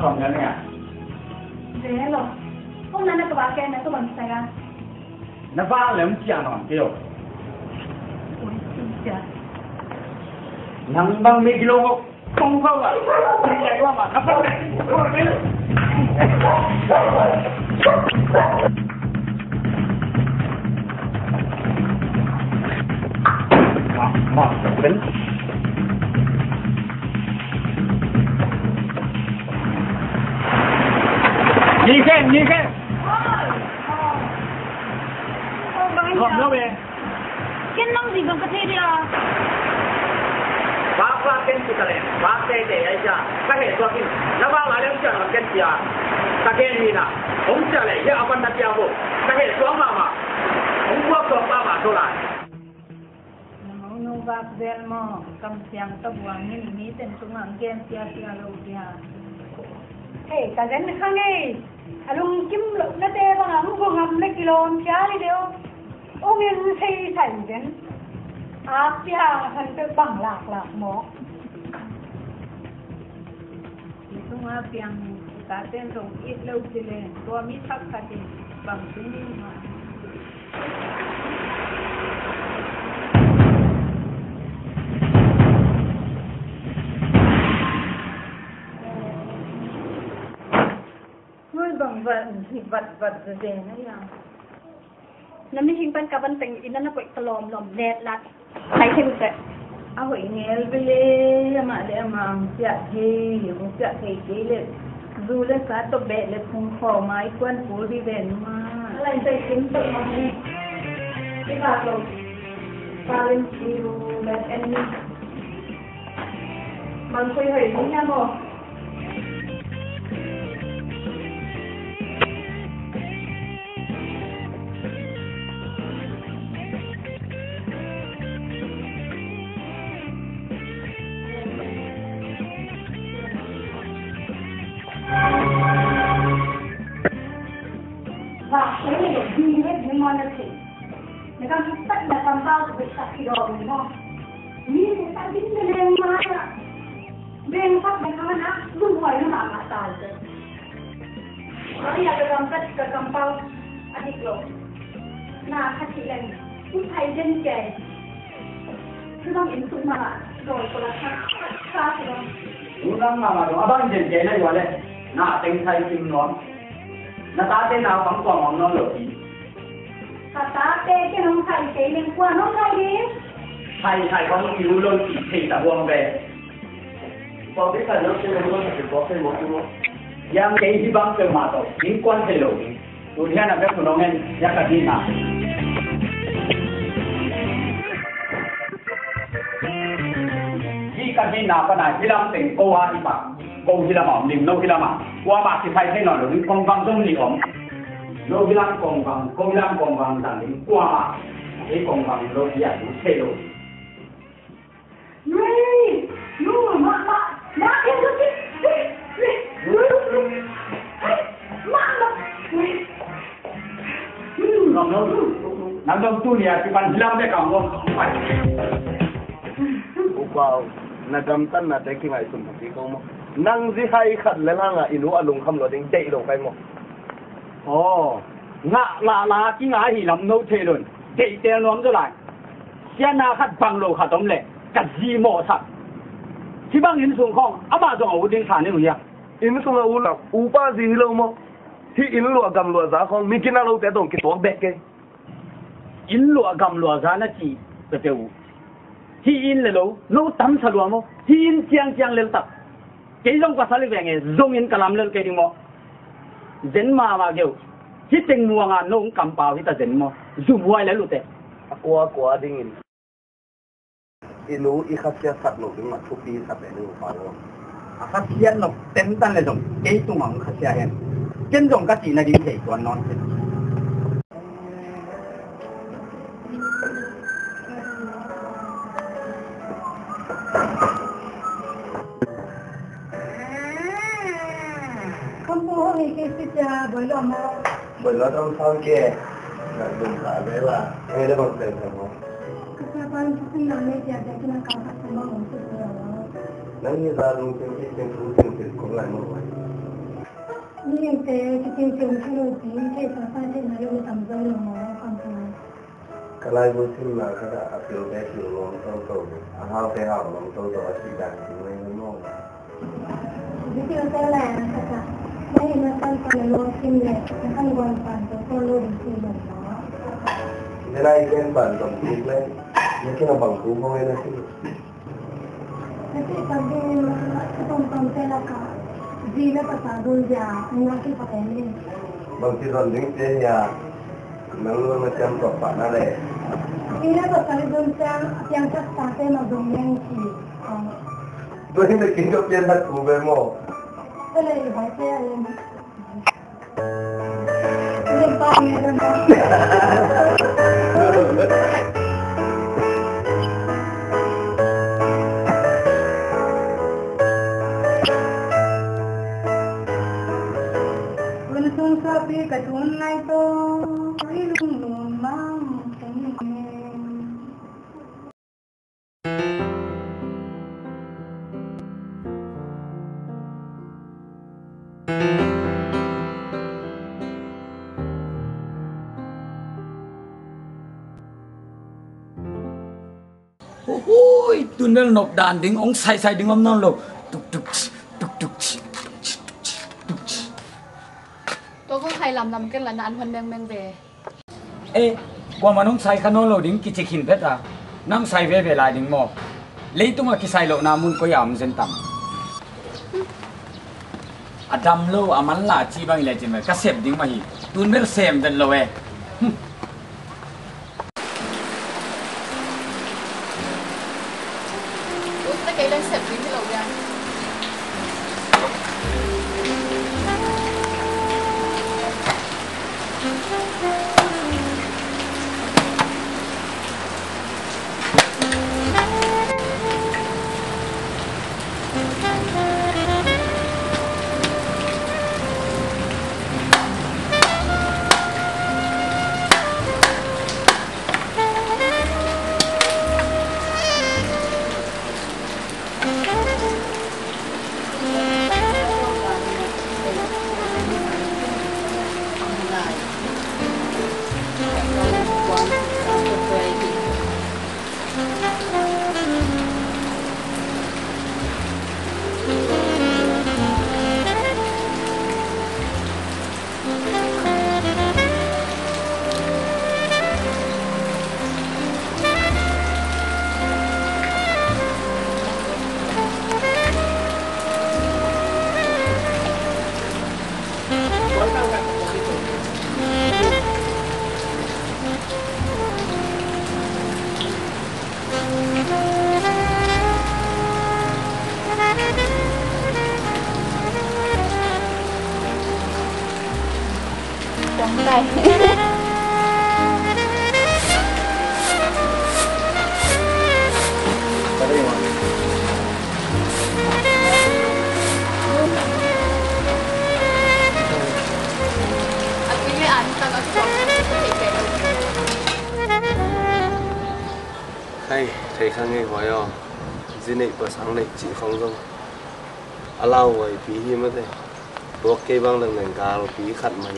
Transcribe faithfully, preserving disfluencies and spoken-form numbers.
Sawm lian ning a. Ve lo. Kong na na ka ba ken na ka bang sa ga. Na vang lem cia non kei o. Ui, cia. Nang bang mi gilo ko. Kong ko ba. Ni ya wa ma. Na pa. Ni khen, ni khen. Nuam lo ve. Ken nang zi bang ka thei dia. Bak bak ken ci ka le, bak tei tei ai cia. Ka heh tuak in, na bak lai leng cia ken cia. Ka gen ni na, hong cia le, hia a pan na cia bo. Ka heh tuak mama. Hong tuak tuak mama to lai. Na mau no vak zel maw, kam siang ka buang in, mi ten tungah gen sia sia lo dia. Hei, ka zen kha ngei, a lungkim lo na te bang ang bu ngam na kilawm sia li deu. Ung in sei sai zen. Ak sia han pe bang lak lak maw. Hi sungah piang, tate zong it lo ci le, tua mi thak khat in bang ci ni mah. Hoi bang vat, hi vat vat zazeng a yang. Na mihing pan ka van teng inn a na koih ta lawmlawm, let lat. Hai khem seh. A hoih ngel ve le, amah le amah hong siah thei, hong siah thei kei le. Zu le sa tawh beh le phung khawm a i kuan kul vive numa. A lai sai kim tawh mah hi. Kibak lo. Valentine let and me. Bang khui hoih ding hiam aw? Vak kei le ding le ding maw na thei. Na kam sak na kam pau sak ki dawm ni maw. Mi ne sak ding le leng mai a. Beng sak na kam na zumhuai na mahmah ta le. Mari a ka kam sak ka kam pau a dik lo. Na khat hi leng. Tuk thai den kei. Sibang in tuk mah doi ko la khat. Sa sibang. Tuk nang mah dong abang den kei na yua le. Na teng thai kim nuam. Na tate naupang kuamah om nawn lo hi. Ka tate ken hong khai kei leng kua nong khai ding? Khai khai kong kiu lo cih thei ta huam ve. Kua pi khai lo cih leng kua khai kua khai mo kiu mo. Yang kei hi bang peuhmah tawh innkuan thei lo ding. Tun hian a bek mun hong en hiah ka hihna. Hih ka hihna pana hih lam teng ko a hi pah. Ko hi lamah om ding, no hi lamah. Kuamah kisai thei nawn lo ding, kongvang zong nih om. No hi lam kongvang, ko hi lam kongvang zang ding, kuamah. Ei kongvang lo hi a, no thei lo. Wei, no, ma, ma, ma, ma, ma, wei. Nang dong tu ni a kipan hilang bek ang dong. Upau, na gamtatnate kingaihsun pha kei ko maw? Nang zi hai khat le hang a i nu a lungkham lo ding deih lo kai maw? Aw, ngah lala kinga hi lam no thei lon. Deih tel nuam zaw lai. Siatna khat bang lo khat om leh ka zi mawhsak. Hih bang inn sung khawng amah zong a ut ding sa ning uh hia? Inn sung a ut lo, upa zi hi lo maw? Hih inn luah gam luah za khawng mi kina lote tawh kituak beh kei. Inn luah gam luah za na cih peuhpeuh uh. Hih inn le lo no tamsa lua maw? Hih inn ciangciang leltak. Kei zong pasal hi veng e, zong in ka lam lel kei ding maw? Zen mahmah geu. Hih teng muanga no hong kampau hi ta zen maw? Zumhuai lel uh teh. A kuakua dingin i nu i khasiatsak loh ding mah thupi sa pen i upa lo. A khasiat nop tentan le zong kei tungah hong khasia hen. Ken zong ka cih nading thei tuan nawn ken. Khampu hong i kei si cia boilo maw? Boilo dong sang ke. Nak dum ka bela. Hei da bang sen sa maw? Ka sa pan sa sin nang ne cia cia kina kang sa sin bang hong si cia maw? Nang ni za dong sen ke sen su sen sen kong lai maw wai. Ningte kiting ting kilo ting kei sa sa te na lo tam zo lo mo pang ko. Ka laibu simna khat ah a pilte pil nuam toto, a haute hau nuam toto a cih dan ci mai hi maw? Zitilte lai a khat ah na hih na san pan a nuam sim leh na kan guan pan tawh sawn lo ding ci lo maw? Tua na i gen pan tawh kik leh na kin a bang tu hong en a si. Na cih tak ding in ka tomtomte lakah zi le pasal dun zia a ngah kipak en ding. Bangci zon ding ci hiam? Nang lung na ciam tuak pah na leh. Zi le pasal i dun ciang a piangthak tate mah zong neng ci. Tua hi na kin ka pianthak ku ve maw? Ka lei i baite a en. Ui, tung suak pi ka tun ngai to, ui, lung lung mang teng. Huhui, tun bel nop dan ding, ong saisai ding om nawn lo. Tuk tuk, tuk tuk, tuk tuk, tuk tuk. Tua kong hai lamlam ken la na an huan mengmeng ve. Eh, kuamah nong sai kha nawn lo ding kici khin phet a, nang sai veve lai ding maw? Leitungah kisai lohna mun koi a om zen tam? A dam lo, a manla ci bang i le cin bel ka sep ding mah hi. Tun bel sem vet lo eh. Hmm. Ute kei le sep ding hi lo dia. Khai, thei kha ngei huai aw. Zi neih pasal neih cih khong zong a lauhuaipi hi mate. Tuak kei bang leng leng galpi khat mah.